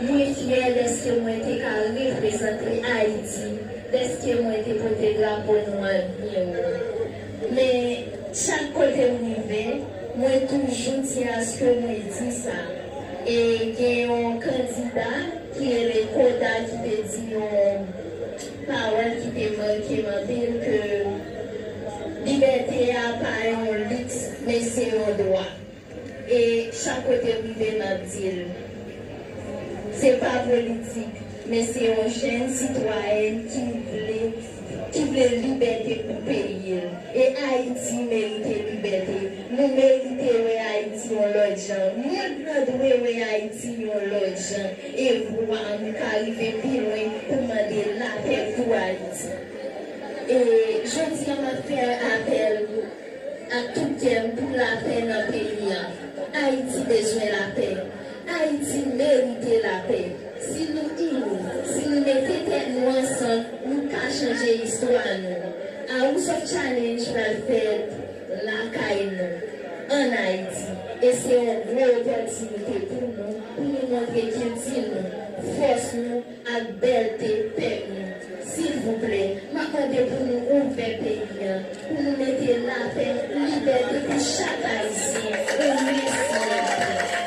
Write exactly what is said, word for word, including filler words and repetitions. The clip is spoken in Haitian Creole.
Mwen fyè dèske mwen te ka reprezante Ayiti, dèske mwen te pote drapo nou a byen wo. Men, chak kote m rive, mwen toujou di aske mwen di sa. E gen yon kandida ki rele Koda ki te di yon pawòl ki te make m anpil ke libète a pa yon liks, men se yon dwa. E chak kote m rive, m ap di l, se pa politik, men se yon jèn sitwayèn ki vle, ki vle libète pou peyi l. E Ayiti merite libète. Nou merite wè Ayiti yon lòt jan. Mond lan dwe wè Ayiti yon lòt jan. E vwa nou ka rive pi lwen pou mande lapè pou Ayiti. E jodi a, m ap fè apèl ak tout kè m pou lapè nan peyi a. Ayiti bezwen lapè. Ayiti merite lapè. Si nou ini, si nou mete tèt nou ansanm, nou ka chanje istwa nou. House of Challenge pral fèt lakay nou, ann Ayiti. E se yon gwo opòtinite pou nou, pou nou montre kilti nou, fòs nou, ak bèlte pèp nou. Silvouplè, m ap mande pou nou ouvè peyi a, pou nou mete lapè, libète pou chak Ayisyen.